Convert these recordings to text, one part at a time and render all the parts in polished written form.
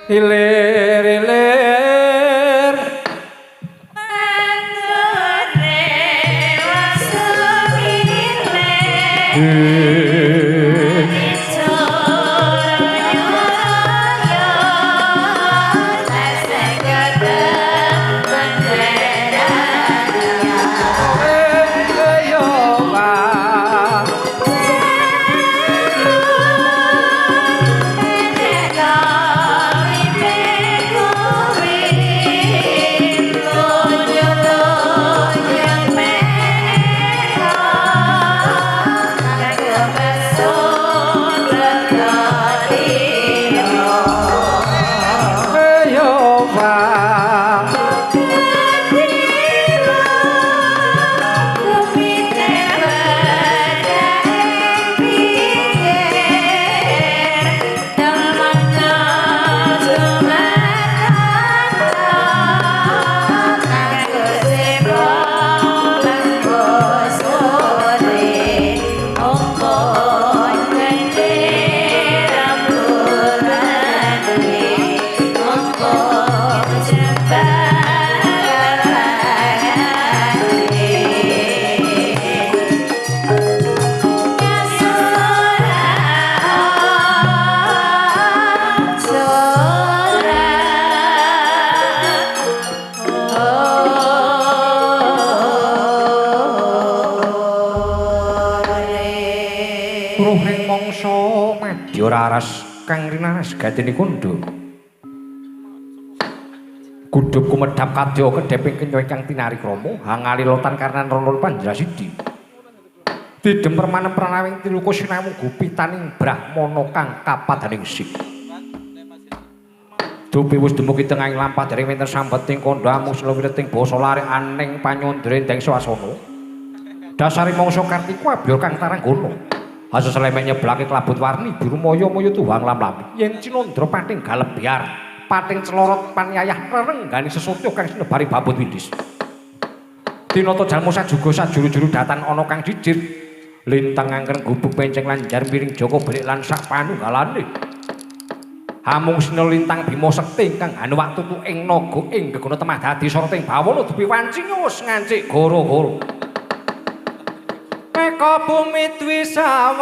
Ilir-ilir Mandure wasukile Aras kang rinaras gatene kundha. Gudhup kumedhap kadya kedheping kenya ingkang tinari krama hangalilotan karnan ronron panjrasidi. Didem permanem pranawing tiluka sinamu gupitaning brahmana kang kapadaning sih. Dupi wis dumugi tengahing lampah dereng wonten sambeting kandha amung selawireting basa larik aning panyundra endeng swasana. Dasare mangsa Kartika abyur kang taranggana. Asa selemek nyeblake klabut warni biru maya-maya tuwang lam-lami. Yen cinandra pating galebyar, pating celorot panyayah rerenggani sesotya kang sinebari babut windis. Tinata jalma sajuga sajuru-juru datan ana kang jijir. Lintang angker gubuk penceng lanjar miring Joko belik lan sak panunggalane. Amung sinel lintang Bima Sekti ingkang anuwak tutu ing naga ing gegana temah dadi soroting bawana dupi wanci wis ngancik goro-goro. Eka bumi dwi sawah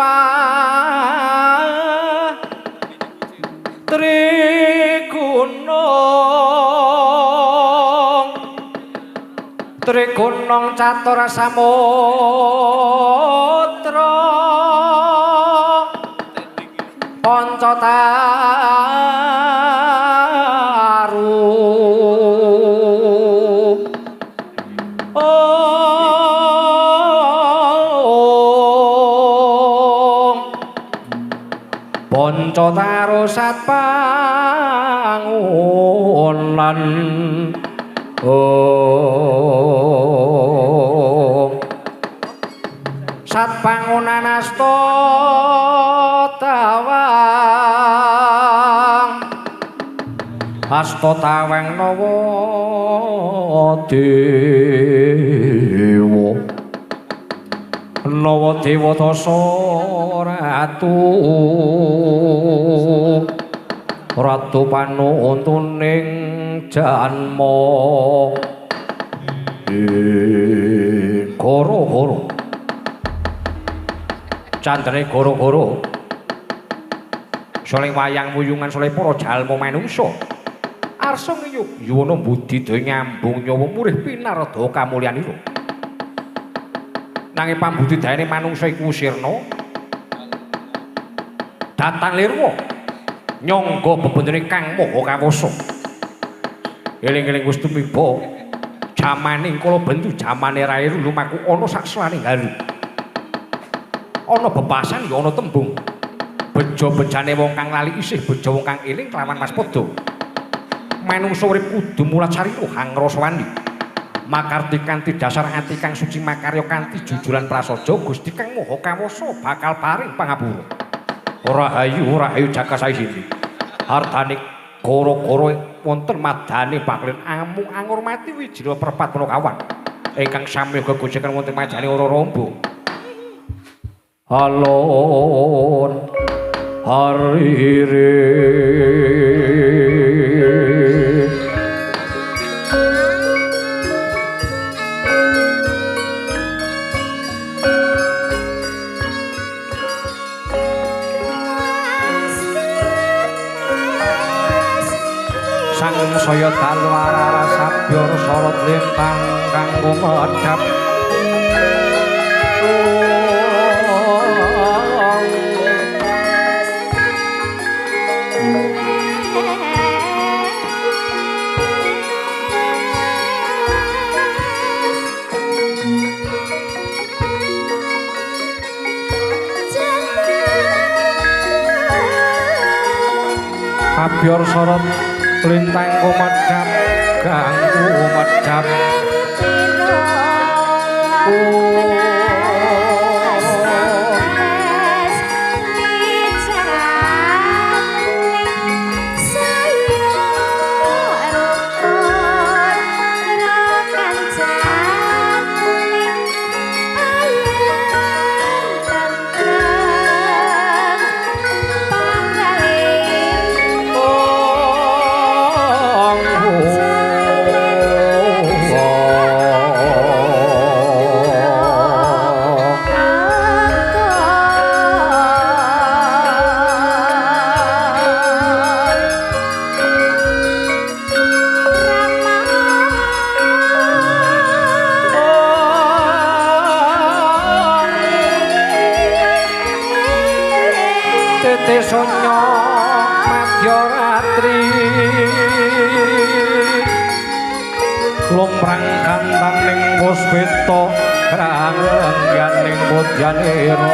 trigunung trigunung catur samudra panca taru om panca taru sat pangunan om sat pangunan asta tawang asta tawang nawa dewa nawa dewa dasa ratu ratu panuntuning janma goro-goro candrene goro-goro soleh wayang wuyungan soleh para jalma manungsa arsa ngiyup yuwana budidaya nyambung nyawa murih pinarada kamulyanira nanging pambudidayane manungsa iku sirna datan lirwa nyangga bebendene kang maha kawasa. Eling-eling wis tumiba jamaning kala bentu jamane rae lumaku ana sak selaning haru. Ana bebasan ya ana tembung. Beja-bejane wong kang lali isih beja wong kang eling kelawan waspada. Manungsa urip kudu mulat sarira hangrasa wani. Makarti kanthi dasar ati kang suci makarya kanthi jujuran prasaja Gusti kang Maha Kawasa bakal paring pangapura. Rahayu rahayu jaka saisini. Hartane goro-goro wonten madane paklen amung angurmati wijira perpat punakawan ingkang sami gegojekan wonten majane ora rombo. Alon harire sang saya dalu arah sabyor sorot lintang kang gumedhap. Abyor sorot lintang kumedhap kang kumedhap. Sonya madyaratri lumrang kantang ning puspita Krangyaning mudyanira.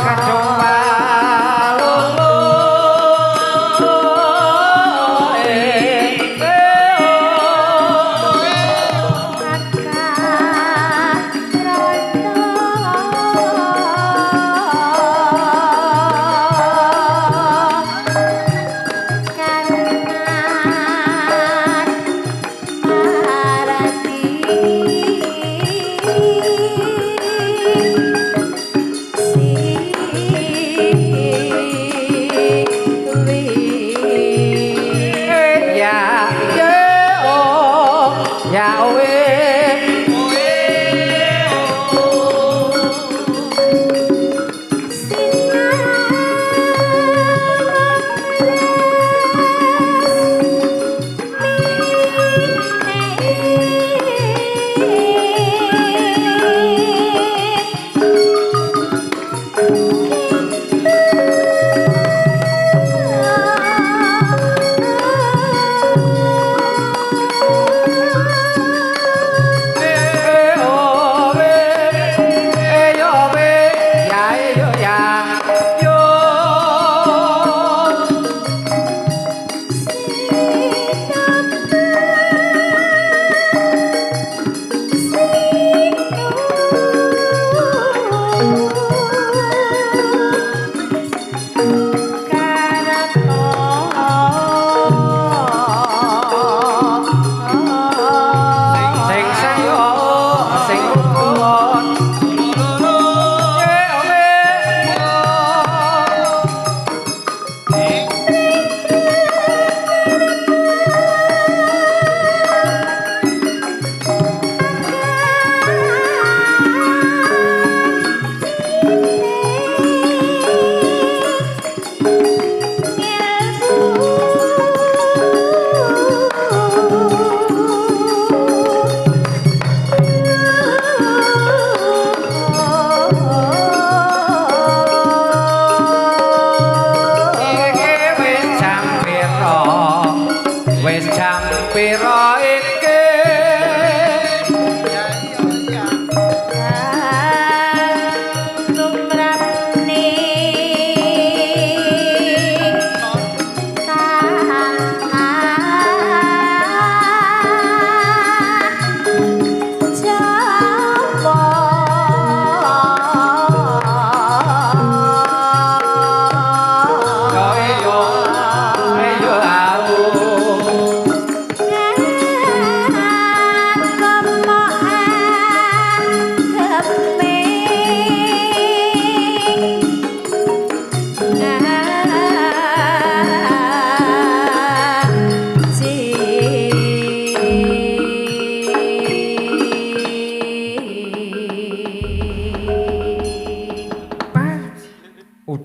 Kacung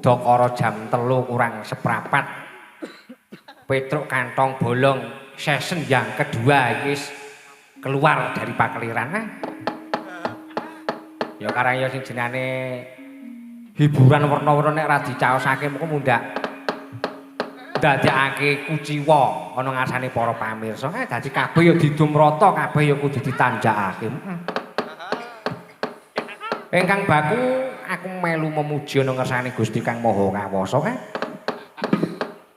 Udakara jam 3 kurang seprapat. Petruk kantong bolong season yang kedua iki keluar dari pakeliran. Ya karang ya sing jenenge hiburan werna-werna nek ora dicaosake mengko mundhak ndadekake kuciwa ana ngarsane para pamirsa. Dadi kabeh ya didum rata, kabeh ya kudu ditanjakake. Ingkang baku aku melu memuji ana ngersane Gusti Kang Maha Kawasa.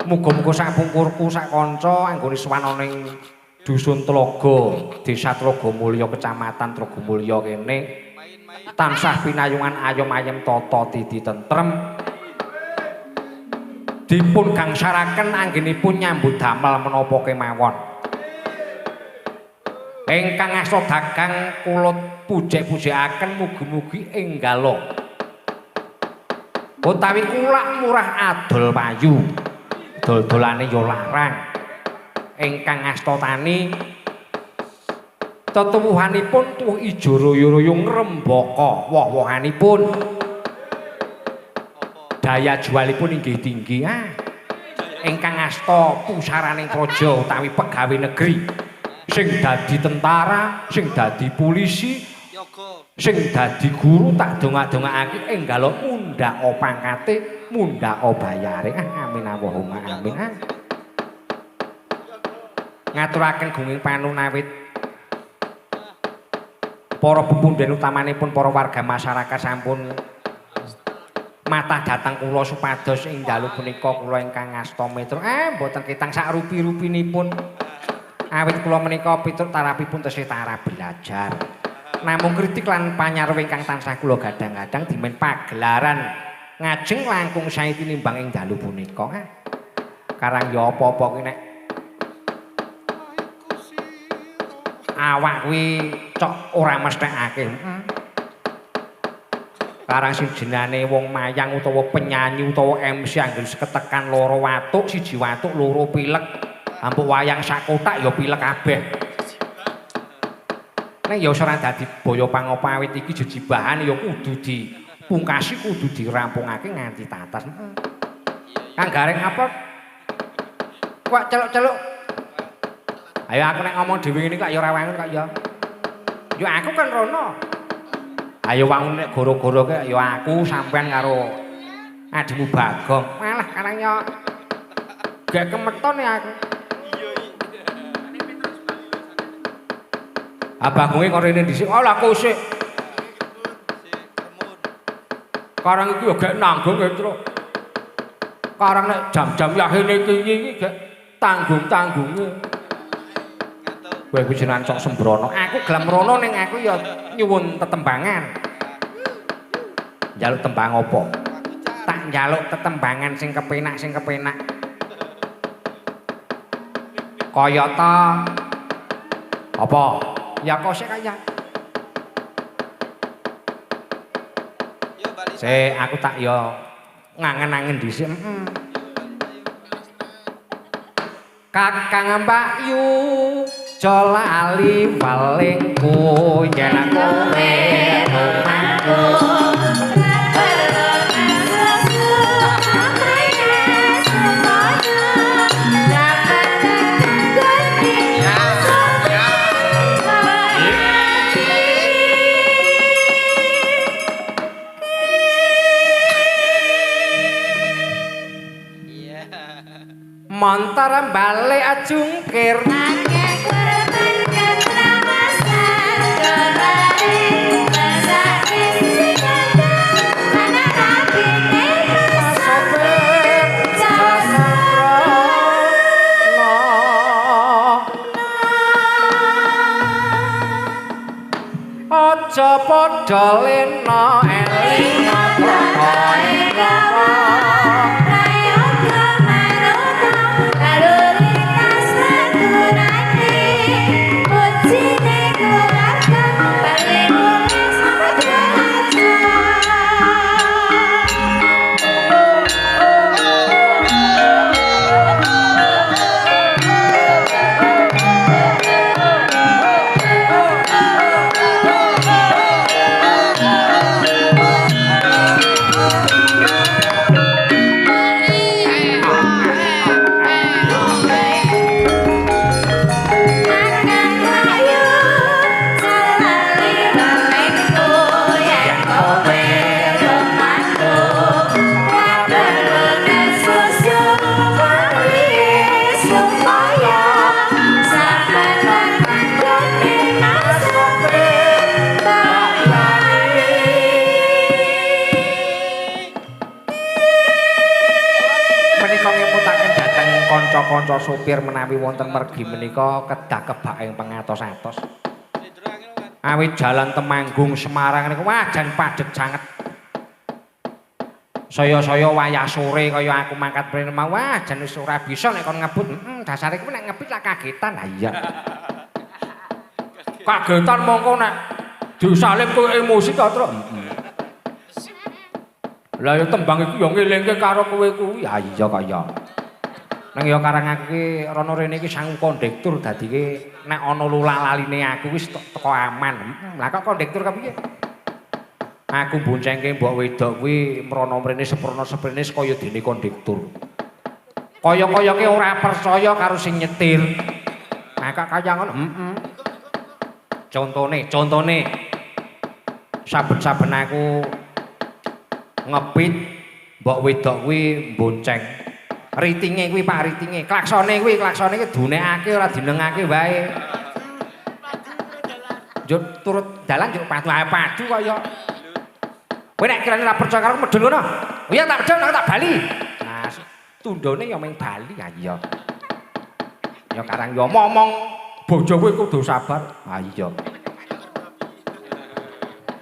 Muga-muga sak pungkurku sak kanca anggone sowan ana ing Dusun Tlaga, Desa Tlogomulyo, Kecamatan Tlogomulyo kene tansah pinayungan ayom-ayem tata titi tentrem. Dipun gangsaraken anggenipun nyambut damel menapa kemawon. Ingkang asta dagang kula pujek-pujekaken mugi-mugi enggalo utawi kulak murah adol payu, dol-dolane ya larang. Ingkang asta tani tetuwuhanipun tuwuh ijo royo-royo ngrembaka woh-wohanipun, daya jualipun inggih tinggi. Ingkang asta pusaraning praja utawi pegawe negeri, sing dadi tentara, sing dadi polisi, sing dadi guru tak dongak-dongakake enggalo mundhak pangkate, mundhak bayare. Amin Allahumma amin. Ngaturaken gunging panuwun awit para pepundhen utamanipun para warga masyarakat sampun matah datang kula supados ing dalu punika kula ingkang ngasta Petruk. Mboten ketang sak rupi-rupinipun. Awit kula menika Petruk tarapipun tesih tarap belajar. Namung kritik lan panyarwa ingkang tansah kula gadang-gadang dimen pagelaran ngajeng langkung sae tinimbang ing dalu punika. Karang ya apa-apa ki nek awak kuwi cok ora mesthekake. Karang sing jenenge wong mayang utawa penyanyi utawa MC anggere ketekan loro watuk, siji watuk, loro pilek. Ampuk wayang sak kotak ya pilek kabeh. Nek ya ora dadi boyo pangopo awit iki jejibahan ya kudu dipungkasi, kudu dirampungake nganti tatas. Kang Gareng apa? Kok celuk-celuk? Ayo aku nek ngomong dhewe ngene kok ya ora wangun kok ya. Ya aku kan rono. Ayo wangun nek goro-goro kok ya aku sampean karo adimu Bagong. Malah karang ya gak kemeton ya aku. Bagonge kok rene dhisik. Oh lah aku sik. Karang iki ya gak nanggung Petruk. Karang nek jam-jam yahene iki iki gak tanggung-tanggunge. Kowe kuwi jenengan cok sembrono. Aku gelem rono ning aku ya nyuwun tetembangan. Njaluk tembang apa? Tak njaluk tetembangan sing kepenak, sing kepenak. Kayata apa? Ya kok sik kaya. Sik aku tak ya ngangen-angen dhisik. Kakang Mbak Yu aja lali walingku yen kowe rumahku. Montor balik ajungkir aja padha lena eling kanca-kanca sopir menawi wonten mergi menika kedah kebak ing pengatos-atos. Awit jalan Temanggung Semarang niku wah jan padhet sanget. Saya-saya wayah sore kaya aku mangkat mrene mau wah jan wis ora bisa nek kon ngebut. Heeh, dasare kuwi nek ngebut lak kagetan. Ha iya. Kagetan mongko nek disalip kowe emosi ta, Truk. Heeh. Lah ya tembang iku ya ngelingke karo kowe kuwi. Ha iya kaya. Nang ya karang aku ki rono rene iki sangu kondektur dadi ki nek ana lula-laline aku wis teko aman. Lah kok kondektur kepiye? Aku boncengke mbok wedok kuwi mrono mrene seprono-seprene kaya dene kondektur. Kaya-kayake ora percaya karo sing nyetir. Lah kok kaya ngono? Heeh. Contone saben-saben aku ngepit mbok wedok kuwi bonceng. Ritinge kuwi Pak, ritinge. Klaksone kuwi, klaksone kuwi dunekake ora dinengake wae. Njuk turut dalan njuk padu, padu kaya. Kowe nek kirane ora percaya karo medhun ngono. Iya tak medhun, aku tak bali. Nah, tundone ya mung bali ha iya. Ya karang ya momong bojo kowe kudu sabar. Ha iya.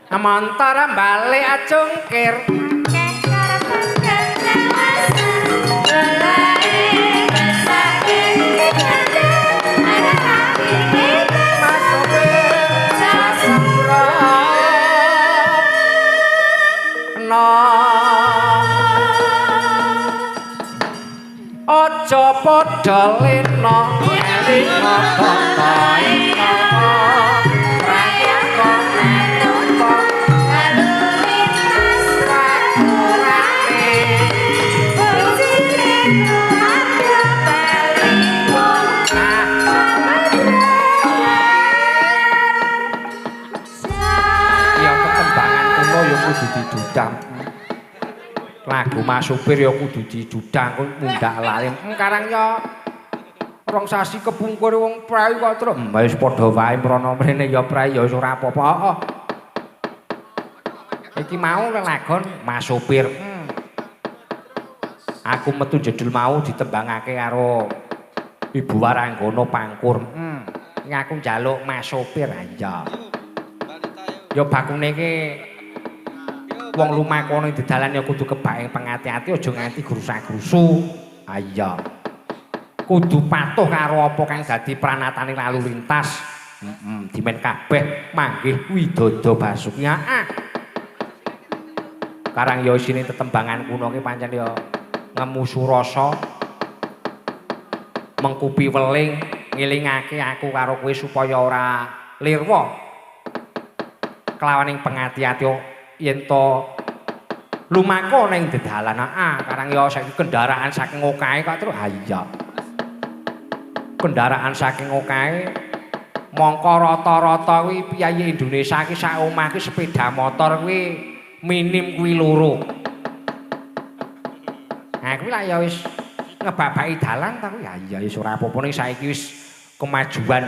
Amantara balik acungkir. Aja padha lena eling tata ing prayoga manungsa lalu lintas aturane bojone keluarga bali. Ya tetembangan kuno ya kudu didudang. Lagu Mas Supir ya kudu didudang kok mundak lali. Karang ya rong sasi kepungkur wong prei kok truk. Wis padha wae mrono mrene ya prei ya wis ora apa-apa. Heeh. Iki mau lelagon Mas Supir. Aku metu jedul mau ditembangake karo Ibu Waranggono Pangkur. Aku njaluk Mas Supir aja. Ya bakune iki wong lumaku ana ing dalan ya kudu kebak ing pengati-ati aja nganti grusa-grusu. Ha iya. Kudu patuh karo apa kang dadi pranatane lalu lintas. Heeh, dimen kabeh manggih widodo basuki. Heeh. Karang ya isine tetembangan kuno ki pancen ya ngemusu rasa. Mengkupi weling ngelingake aku karo kowe supaya ora lirwa. Kelawan ing pengati-ati yen to lumaku ning dedalan. Ah, karang ya saiki kendaraan saking okahe kok terus. Ha iya. Kendaraan saking okahe mongko rata-rata kuwi piyayi Indonesia ki sak omah ki sepeda motor kuwi minim kuwi loro. Nah kuwi lak ya wis ngebabaki dalan ta kuwi. Ha iya wis ora apa-apa ning saiki wis kemajuan.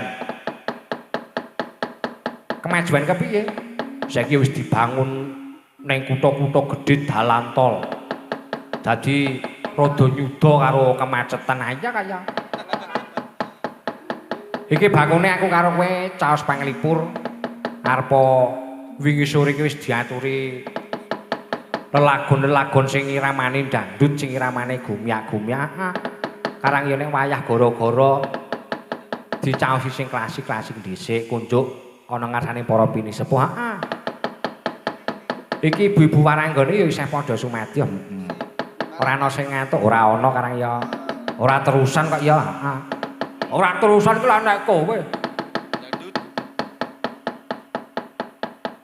Kemajuan kepiye? Saiki wis dibangun ning kutha-kutha gedhe dalan tol. Dadi rada nyuda karo kemacetan aja kaya. Iki bakune aku karo kowe caos panglipur arepa wingi sore iki wis diaturi lelagon-lelagon sing iramane dangdut, sing iramane gumyak-gumyak. Karang ya nek wayah gara-gara dicaosi sing klasik-klasik dhisik kunjuk ana ngarsane para pinisepuh. Heeh. Iki ibu-ibu waranggane ya isih padha sumadyo. Ora ana sing ngantuk, ora ana karang ya. Ora terusan kok ya. Heeh. Ora terusan ku lak nek kowe.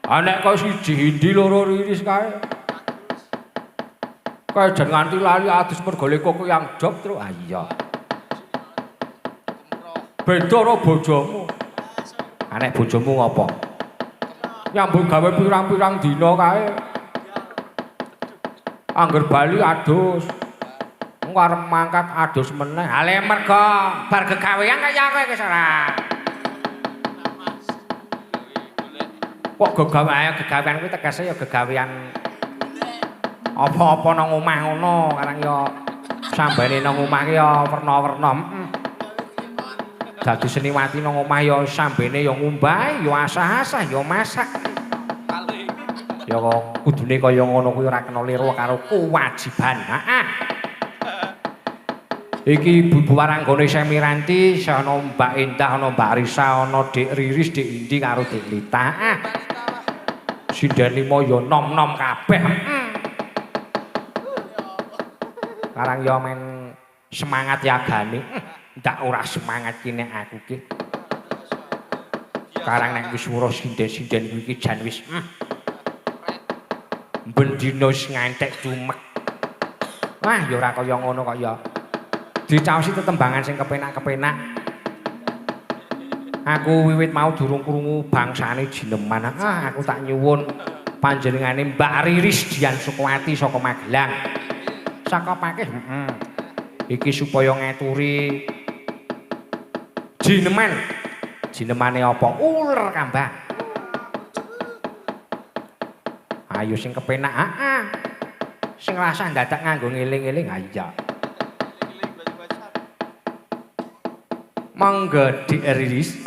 Ah nek kok siji Hindi loro riris kae. Kae jan nganti lali adus mergo leko yang job truk. Ah iya. Beda karo bojomu. Ah nek bojomu ngopo? Nyambut gawe pirang-pirang dina kae. Angger bali adus. Engko arep mangkat adus meneh. Ha le mergo bar gegawean kaya kowe wis ora. Kok gegawean gegawean kuwi tegese ya gegawean apa-apa nang omah ngono karang ya Sambene nang omah ki ya werna-werna. Dadi seniwati nang omah ya sambene ya ngumbah, ya asah-asah, ya masak. Ya kudune kaya ngono kuwi ora kena liru karo kewajiban. Heeh. Iki ibu-ibu waranggane Semiranti, ana Mbak Endah, ana Mbak Risa, ana Dik Riris, Dik Indi karo Dik Lita. Heeh. Sinden lima ya nom-nom kabeh. Karang ya men semangat yagane. Ndak ora semangat ki nek aku ki. Karang nek wis weruh sinden-sinden kuwi ki jan wis ben dina wis ngantek jumek. Wah, ya ora kaya ngono kok ya. Dicaosi tetembangan sing kepenak-kepenak. Aku wiwit mau durung krungu bangsane jineman. Ah, aku tak nyuwun panjenengane Mbak Riris Dian Sukowati saka Magelang. Saka Pakis. Heeh. Iki supaya ngaturi jineman. Jinemane apa? Uler kambang. Ayo sing kepenak, heeh. Sing rasah ndadak nganggo ngeling-eling, ha iya. Monggo Dik Riris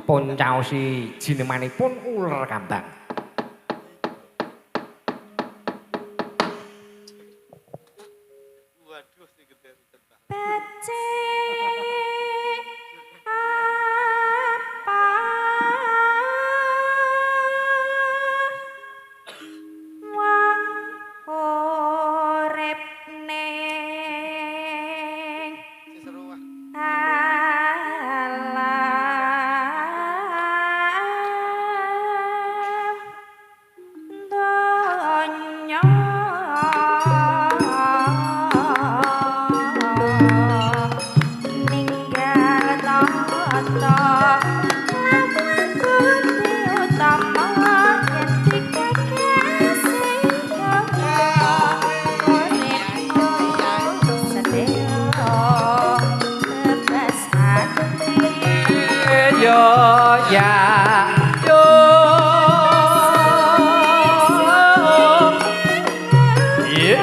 pun caosi jinemanipun uler kambang. Waduh sing gede tembang. Becik apa wong urip ning Sing seru wah. alam donya ninggal tata lamun budi utama yen dikekesi uripku sedelo bebas ati. Yo ya yo. Iya.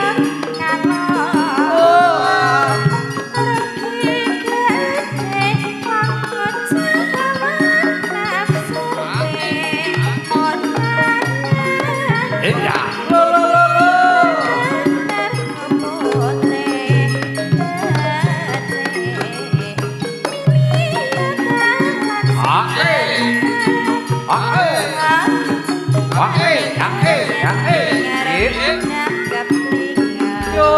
Iya. Lo lo lo lo. Ah eh. Ah eh. Ah eh. Ah eh. Ah eh. Iya. Yo.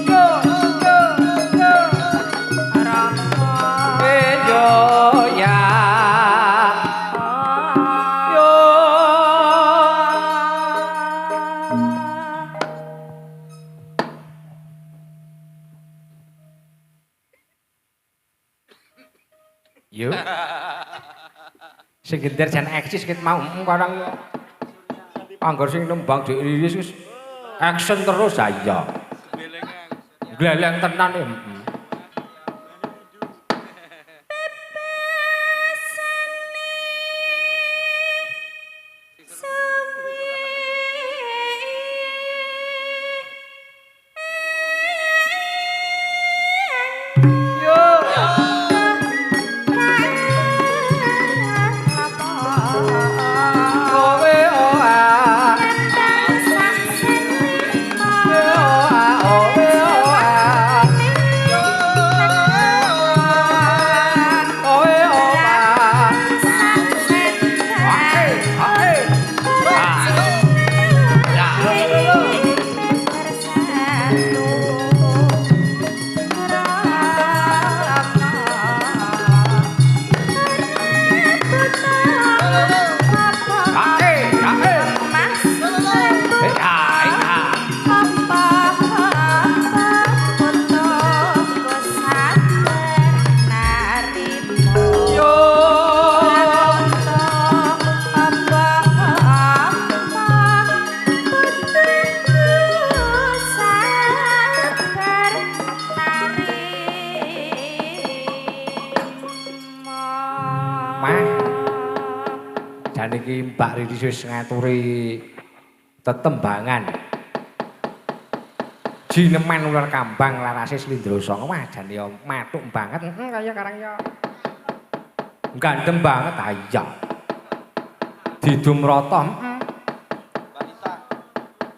Yo yo yo. Yo ya. Yo. Yo. Sing gender jan eksis ket mau karang yo. Angger sing nembang Dik Riris wis action terus ha iya. Belengan. Gleleng tenan e. Yo. Kowe oa. Oa owe oa. iki Mbak Riri wis ngaturi tetembangan. Jineman ular kambang larase slindra sanga. Wah jan ya matuk banget. Heeh kaya karang ya. Gandem banget ha iya. Didum rata. Heeh.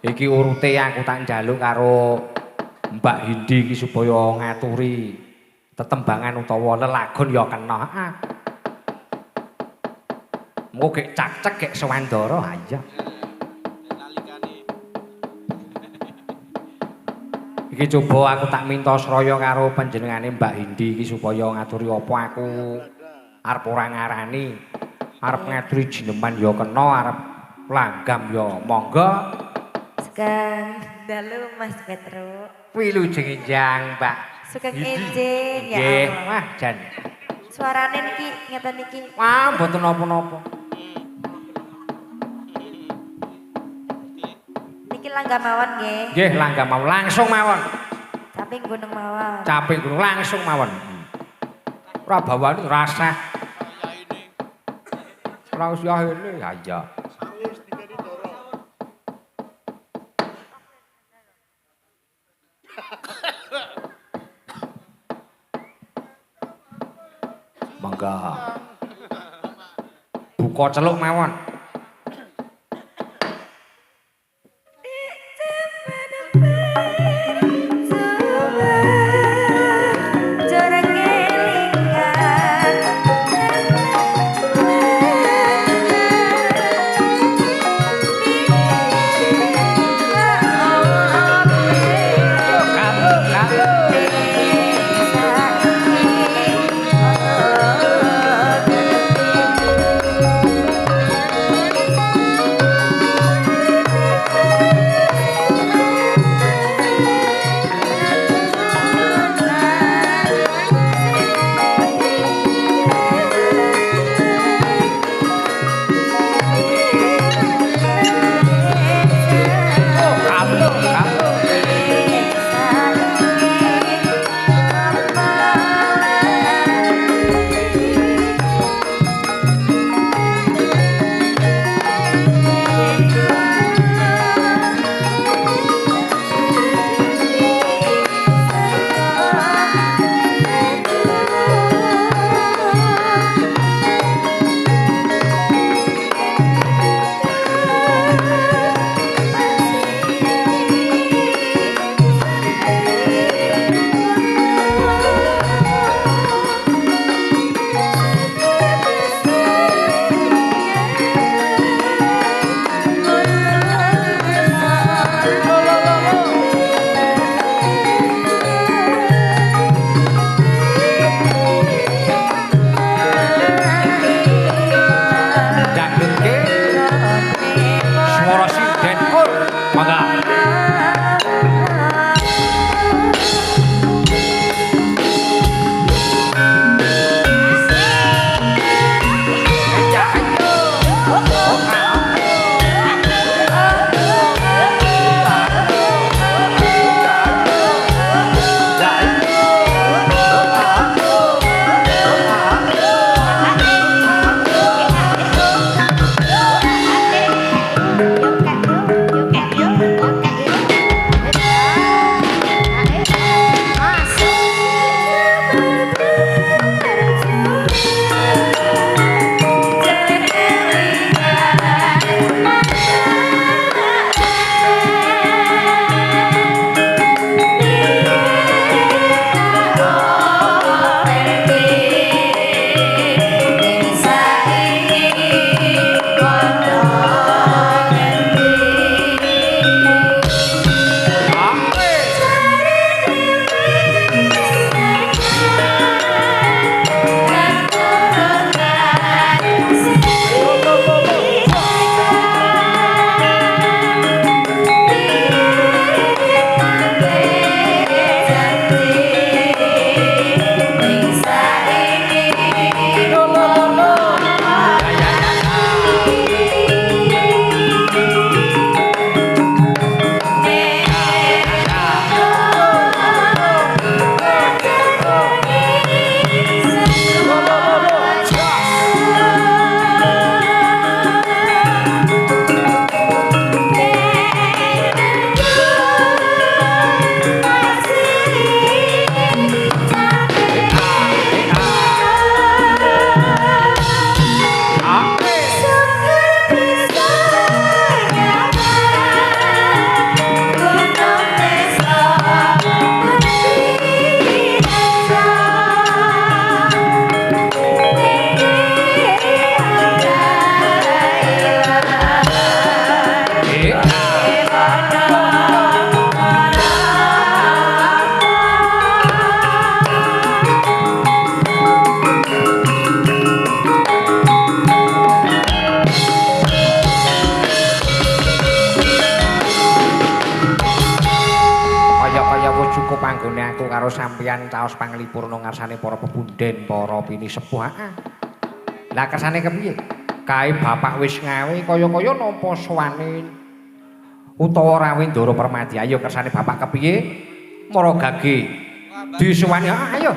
Iki urute aku tak njaluk karo Mbak Hindi iki supaya ngaturi tetembangan utawa lelagon ya kena. Heeh. Mengko gek cak-cek gek sewandara ha iya. Iki coba aku tak minta sraya karo panjenengane Mbak Hindi iki supaya ngaturi apa aku arep ora ngarani, arep ngaturi jineman ya kena, arep langgam ya monggo. Sugeng dalu Mas Petro. Wilujeng enjang Mbak. Sugeng enjing ya Nggih, Allah. wah jan. Suarane niki ngeten niki. Wah, mboten napa-napa. Niki langgam mawon nggih. Nggih, langgam mawon, langsung mawon. Caping gunung mawon. Caping gunung langsung mawon. Ora bawane rasah. Ora usah ini, ya iya. Mangga. Buka celuk mawon. Panggone aku karo sampeyan caos panglipurna ngarsane para pepunden, para pinisepuh. Heeh. Lah kersane kepiye? Kae bapak wis ngawe kaya-kaya nampa sowane utawa rawuh Ndara Permadi. Ayo kersane bapak kepiye? Mara gage disuwani. Ayo.